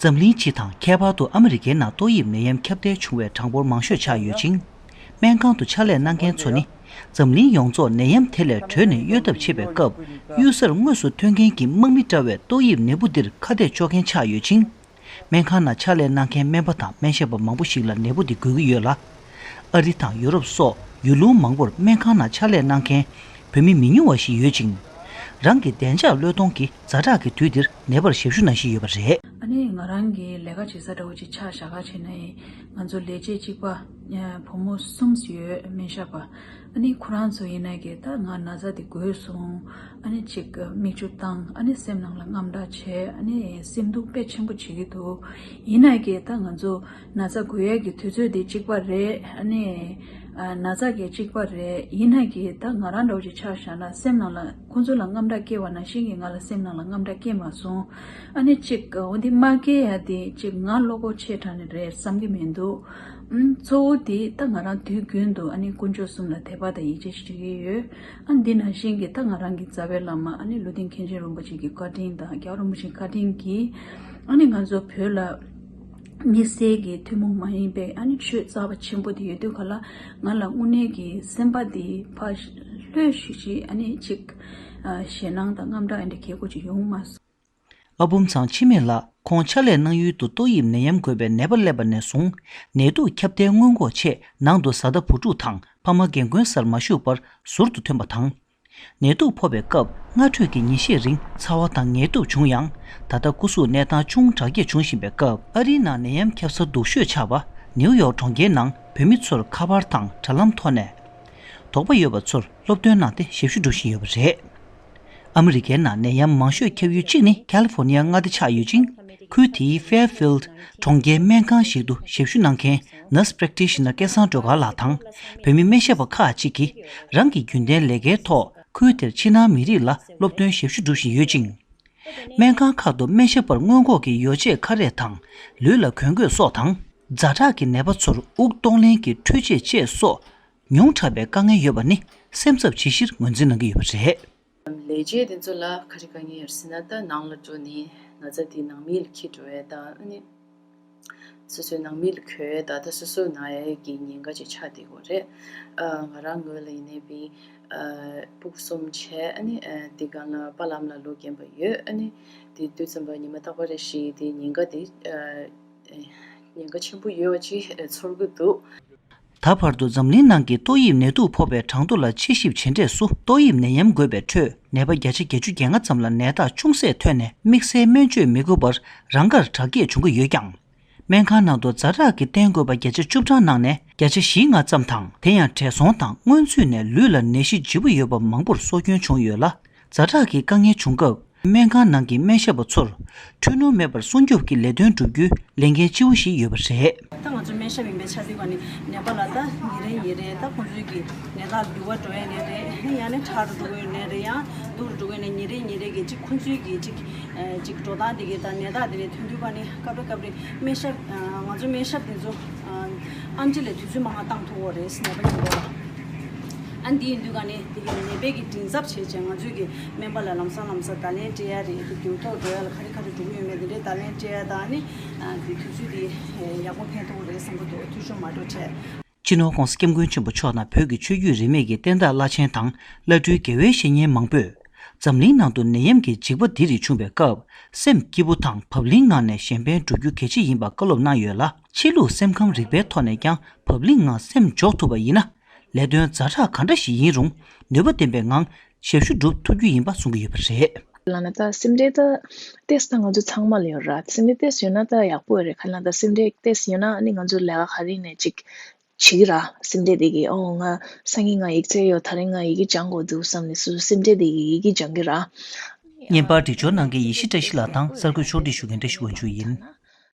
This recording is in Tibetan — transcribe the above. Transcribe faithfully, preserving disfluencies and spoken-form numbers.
འཛམ་གླིང་སྤྱི་དང་ཁྱད་པར་དུ་ཨ་མི་རི་ཀའི་ནང་ཏོག་དབྱིབས་ནད་ཡམས་ཁྱབ་གདལ་བྱུང་བའི་གྲངས་འབོར་མང་ཤོས་ཆགས་ཡོད་ཅིང་། སྨན་ཁང་དུ་ཕྱག་ལས་གནང་མཁན་ཚོ་ནི། འཛམ་གླིང་ཡོངས་རྫོགས་ནད་ཡམས་དེ་ལས་གྲོལ་ནས་གཡོལ་ཐབས་བྱེད་པའི་སྐབས། གཡུལ་སར་དངོས་སུ་ཐོན་མཁན་གྱི་དམག་མི་འདྲ་བའི་ཏོག་དབྱིབས་ནད་འབུ་འདིར་ཁ་གཏད་གཅོག་མཁན་ཆགས་ཡོད་ཅིང་། སྨན་ཁང་ནང་ཕྱག་ལས་གནང་མཁན་སྨན་པ་དང་སྨན་ཞབས་པ་མང་པོ་ཞིག་ལ་ནད་འབུ་འདི་འགོས་ཀྱི་ཡོད་ལ། ཨ་རི་དང་ཡུ་རོབ་སོགས་ཡུལ་ལུང་མང་པོར་སྨན་ཁང་ནང་ཕྱག་ལས་གནང་མཁན་བོད་མི་མི་ཉུང་བ་ཞིག་ཡོད་ཅིང་། རང་གི་བདེ་འཇགས་བློས་གཏོང་གིས་ཛ་དྲག་གི་དུས་འདིར་ནད་པར་ཞབས་ཞུ་གནང་བཞིན་ཡོད་པ་རེད། ཨ་ནི་ང་རང་གི་ལས་ཀ་བྱེད་ས་འདྲ་བོ་ཅིག་ཆ་བཞག་ག་བྱས་ན་ཡིན། ང་ཚོ་ལས་བྱེད་གཅིག་པ་བུ་མོ་གསུམ་ཡོད། སྨན་ཞབས་པ། ཨ་ནི་ཁོ་རང་ཚོ་ཡིན་ན་གི་ད་ང་ན་ཚ་དེ་འགོས་སོང་། ཨ་ནི་ཅིག་མིག་ཆུ་བཏང་། ཨ་ནི་སེམས་ནང་ལ་དངངས་སྐྲག་བྱས། ཨ་ནི་སེམས་སྡུག་དཔེ་ཆེན་པོ་བྱེད་ཀྱི་འདུག་ཡིན་ན་གི་ད་ང་ཚོ་ན་ཚ་འགོས་ཡས་ཀྱི་དུས་ཚོད་དེ་གཅིག་པ་རེད། ཨ་ནི་ཨ་ན་ཚ་གི་གཅིག་པ་རེད། ཡིན་ན་གི་ད་ང་རང་འདྲ་བོ་ཅིག་ཆ་བཞག་ན་སེམས་ནང་ལ་ཁོང་ཚོ་ལ་དངངས་སྐྲག་སྐྱེ་བ་ནང་བཞིན་གྱི་ང་ལ་སེམས་ནང་ལ་དངངས་སྐྲག་སྐྱེ་མ་སོང་། ཨ་ནི་གཅིག་འོ་འདི་མ་སྐྱེ་ཡ་དེ་གཅིག་ང་བློ་ཁོག་ཆེ་དྲགས་ནས་རེད་བསམ་གྱི་མི་འདུག་ཨུམ། གཙོ་བོ་དེ་ད་ང་རང་དུས་རྒྱུན་དུ་ཨ་ནི་དཀོན་མཆོག་གསུམ་ལ་དད་པ་དང་ཡིད་ཆེས་ཞིག་བྱེད་ཀྱི་ཡོད། ཨ་འདི་ནང་བཞིན་གྱི་ད་ང་རང་གི་རྩ་བའི་བླ་མ་ཨ་ནི་ཀླུ་ལྡིང་མཁན་ཆེན་རིན་པོ་ཆེ་གི་བཀའ་དྲིན་དང་རྒྱལ་བ་རིན་པོ་ཆེའི་བཀའ་དྲིན་གྱིས་ཨ་ནི་ང་ཚོ་བོད་ལ་དམིགས་བསལ་གྱི་ཐུན་མོང་མ་ཡིན་པའི་ཨ་ནི་ཆོས་རྩ་བ་ཆེན་པོ་དེ་ཡོད་དུས་ག་ལ་ང་ལ་དངོས་གནས་ཀྱི་སེམས་པ་དེ་ཕར་ལྷོད་ཤུགས་ཅིག་ཨ་ནི་ཅིག་ཨ་ཞེད་སྣང་དང་དངངས་སྐྲག་ཨ་འདྲ་གྱི་སྐོར་ཅིག་ཡོང་མ་སོང་། ཨ་བུམ་ཚང་འཆི་མེད་ལགས་ཁོང་ཕྱག་ལས་གནང་ཡུལ་དུ་ཏོག་དབྱིབས་ནད་ཡམས་འགོས་པའི་ནད་པ་སླེབས་པ་ནས་བཟུང་ནད་དུག་ཁྱབ་གདལ་སྔོན་འགོག་ཆེད་ནང་དུ་བཟའ་ཟླ་བུ་ཕྲུག་དང་ཕ་མ་རྒན་རྒོན་སར་མ་བཞུགས་པར་ཟུར་དུ་ཐོན་པ་དང་། ནད་དུག་ཕོག་པའི་སྐབས་སྔ་དྲོས་ཀྱི་ཉིན་ཤས་རིང་ཚ་བ་དང་ངལ་དུབ་བྱུང་ཡང་ད་ལྟ་སྐུ་གཟུགས་གནས་སྟངས་ཅུང་དྲག་སྐྱེད་བྱུང་བཞིན་པའི་སྐབས་ཨ་རིའི་ནང་ནད་ཡམས་ཁྱབ་ས་སྡུག་ཤོས་ཆགས་པ་ནིའུ་ཡོག་གྲོང་ཁྱེར་ནང་བོད་མི་ཚོར་ཁ་པར་དང་དྲ་ལམ་ཐོག་ནས། དོགས་པ་ཡོད་པ་ཚོར་སློབ་སྟོན་གནང་སྟེ་ཞབས་ཞུ་སྒྲུབ་བཞིན་ཡོད་པ་རེད། ཨ་མི་རི་ཀའི་ནང་ནད་ཡམས་མང་ཤོས་ཁྱབ་ཡུལ་གཅིག་ནི་ཁ་ལི་ཧྥོ་ནི་ཡ་མངའ་སྡེ་ཆགས་ཡོད་ཅིང་། ཁུལ་དེའི་ཧྥེར་ཕིལ་ཌི་གྲོང་ཁྱེར་སྨན་ཁང་ཞིག་ཏུ་ཞབས་ཞུ་གནང་མཁན་ནར་སི་པྲེག་ཊི་ཤི་ནར་སྐལ་བཟང་སྒྲོལ་དཀར་ལགས་དང་བོད་མི་སྨན་ཞབས་པ་ཁག་ཅིག་གིས་རང་གི་རྒྱུན་ལྡན་ལས་ཀའི་ཐོག་ཁུལ་དེར་ཕྱི་ནང་མི་རིགས་ལ་སློབ་སྟོན་ཞབས་ཞུ་སྒྲུབ་བཞིན་ཡོད་ཅིང་། སྨན་ཁང་ཁག་ཏུ་སྨན་ཞབས་པར་སྔོན་འགོག་གི་ཡོ་བྱད་ཁ་རས་དང་ལུས་ལ་གོན་གོས་སོགས་དང་། ཛ་དྲག་གི་ནད་པ་ཚོར་དབུགས་གཏོང་ལེན་གྱི་འཕྲུལ་ཆས་བཅས་སོགས་ཉུང་དྲགས་པའི་དཀའ་ངལ་ཡོད་པ་ནི་སེམས་འཚབ་བྱེད་གཞིར་ངོས་འཛིན་གནང་གི་ཡོད་པ་རེད། ལས་བྱེད་དེ་ཚོ་ལ་ག་རེ་དཀའ་ངལ་ཡོད་ཟེར་ན་ད་ནང་ལ་འགྲོ་ནས་ན་ཚ་དེ་ནང་མི་ལ་འཁྱེར་འགྲོ་ཡས་དང་ཨ་ནི། སོ་སོའི་ནང་མི་ལ་འཁོད་ད་ལྟ་སོ་སོ་ན་ཡ་གི་ཉེན་ཁ་ཅིག་ཆགས་བསྡད་ཡོད་རེད། ཨ་ང་རང་ངོས་ལ་ཡིན་ནའི་བི་ཨ་སྤུ་གུ་གསུམ་བྱས་ཨ་ནི་ཨ་དེ་སྒང་ལ་པཱ་ལགས་ལ་ལོ་རྒན་པ་ཡོད། ཨ་ནི་དེ་དུས་ཙམ་པ་ཉི་མ་རྟག་པ་རེ་བཞིན་དེ་ཉེན་ཁ་དེ་ཨ་ཉེན་ཁ་ཆེན་པོ་ཡོད་པ་ཅིག་ཚོར་གི་འདུག། ད་བར་དུ་འཛམ་གླིང་ནང་གི་ཏོག་དབྱིབས་ནད་དུག་ཕོག་པའི་གྲངས་ཐོ་ལ་དཔྱད་ཞིབ་བྱས་འབྲས་སུ་ཏོག་དབྱིབས་ནད་ཡམས་འགོས་པའི་ཁྲོད་ནད་པ་བརྒྱ་ཆ་བརྒྱད་ཅུ་གྱ་ལྔ་ཙམ་ལ་ནད་རྟགས་ཅུང་ཟད་ཐོན་ནས་དམིགས་བསལ་སྨན་བཅོས་མི་དགོས་པར་རང་དགར་དྲག་སྐྱེད་བྱུང་གི་ཡོད་ཀྱང་། སྨན་ཁང་ནང་དུ་ཛ་དྲག་གི་བསྟེན་དགོས་པ་བརྒྱ་ཆ་བཅུ་གྲངས་ནང་ནས་བརྒྱ་ཆ་བཞི་ལྔ་ཙམ་དང་དེ་ཡང་བགྲེས་སོང་དང་སྔོན་ཚུད་ནས་ལུས་ལ་ནད་གཞི་ལྗིད་པོ་ཡོད་པ་མང་པོར་སྲོག་སྐྱོན་བྱུང་ཡོད་ལ། ཛ་དྲག་གི་དཀའ་ངལ་བྱུང་སྐབས་སྨན་ཁང་ནང་གི་སྨན་ཞབས་པ་ཚོར་འཁྲུལ་སྣང་མེད་པར་སྲུང་སྐྱོབ་ཀྱི་ལས་དོན་བསྒྲུབ་རྒྱུའི་ལས་འགན་ལྕི་བོ་ཞིག་ཡོད་པ་རེད། ད་ང་ཚོ་སྨན་ཞབས་ཡིན་པའི་ཆ་དུས་ག་ནས་ནད་པ་ལ་ད་ཉིན་རེ་ཉིན་རེ་ད་ཁོང་ཚོའི་གི་ནད་རྟགས་འགྱུར་བ་འགྲོ་ཡ་ནས་རེད། ཡང་ན་ཕྲ་རུ་འགྲོ་གི་ནས་རེད། ཡང་སྡུག་རུ་འགྲོ་གི་ནས་ཉིན་རེ་ཉིན་རེ་གི་ཅིག་ཁོང་ཚོའི་གི་ཅིག་ཅིག་འགྲོ་སྟངས་དེ་གི་ད་ནད་རྟགས་དེ་ནས་ཐོན་དུས་ག་ནས་སྐབས་རེ་སྐབས་རེ་སྨན་ཞབས་ང་ཚོ་སྨན་ཞབས་དེ་ཚོ་ཨམ་ཆི་ལ་དུས་ཚོད་མང་བ་བཏང་ཐུབ་ཡོད་རེད་ནད་པ་ཡིན་པ་ལ། ཨ་འདི་ཡིན་དུས་ག་ནས་དེ་གི་ནད་པའི་གི་མགྲིན་ཚབ་བྱས་བྱས་ང་ཚོའི་གི་སྨན་པ་ལ་ལམ་སང་ལམ་སང་བརྡ་ལན་སྤྲད་ཡ་རེད། དེ་འགྱུར་ལྡོག་འགྲོ་ཡ་ལ་ག་རེ་ག་རེ་འགྲོ་གི་ཡོད་མེད་དེ་འདྲའི་བརྡ་ལན་སྤྲད་ཡ་དང་ནི་དེ་དུས་ཚོད་དེ་ཡག་པོ་འཕེན་ཐུབ་ཀྱི་རེད་བསམ་གྱི་འདུག་འཐུས་ཤོར་མ་འགྲོ་བྱས། སྤྱི་ནོར་༸གོང་ས་༸སྐྱབས་མགོན་ཆེན་པོ་མཆོག་དང་བོད་ཀྱི་ཆོས་བརྒྱུད་རིས་མེད་ཀྱི་བསྟན་བདག་བླ་ཆེན་དང་བླ་སྤྲུལ་དགེ་བའི་བཤེས་གཉེན་མང་པོས། འཛམ་གླིང་ནང་དུ་ནད་ཡམས་ཀྱི་འཇིགས་པ་འདི་རིགས་བྱུང་བའི་སྐབས། སེམས་སྐྱིད་པོ་དང་བབ་བརླིང་ངང་ནས་གཞན་ཕན་བསྒྲུབ་རྒྱུ་གལ་ཆེ་ཡིན་པ་བཀའ་སློབ་གནང་ཡོད་ལ། ཕྱི་ལུགས་སེམས་ཁམས་རིག་པའི་ཐོག་ནས་ཀྱང་བབ་བརླིང་ངང་སེམས་འཇོག་ཐུབ་པ་ཡིན་ན། ལས་དོན་ཛ་དྲག་ག་འདྲ་ཞིག་ཡིན་རུང་ནུས་པ་ལྡན་པའི་ངང་ཞབས་ཞུ་སྒྲུབ་ཐུབ་རྒྱུ་ཡིན་པ་གསུང་གི་ཡོད་པ་རེད། ལབ་ན་ད་སེམས་ཁྲལ་ད་ཏོག་ཙམ་ད་ང་ཚོ་ཚང་མ་ལ་ཡོད་ར། སེམས་ཁྲལ་ཏོག་ཙམ་ཡོད་ན་ད་ཡག་པོ་ཡོད་རེད། ག་ལབ་ན་ད་སེམས་ཁྲལ་ཏོག་ཙམ་ཡོད་ན་ཨ་ནི་ང་ཚོ་ལས་ཀ་ག་རེ་ནས་ཅིག་བྱེད་ཀྱི་ར། སེམས་ཁྲལ་དེ་གིས་ཨོ་ང་སང་ཉིན་ང་ཡིག་ཚད་ཡོད། དེ་རིང་ང་ཡི་གེ་སྦྱང་དགོས་འདུག་བསམ་ནས་སོ་སོ་སེམས་ཁྲལ་དེ་གིས་ཡི་གེ་སྦྱང་གི་ར། བརྙན་པར་སྒྲིག་སྦྱོར་གནང་མཁན་ཡེ་ཤེས་བཀྲ་ཤིས་ལགས་དང་གསར་འགོད་ཕྱོགས་སྒྲིག་ཞུ་མཁན་བཀྲ་ཤིས་དབང་ཕྱུག་ཡིན།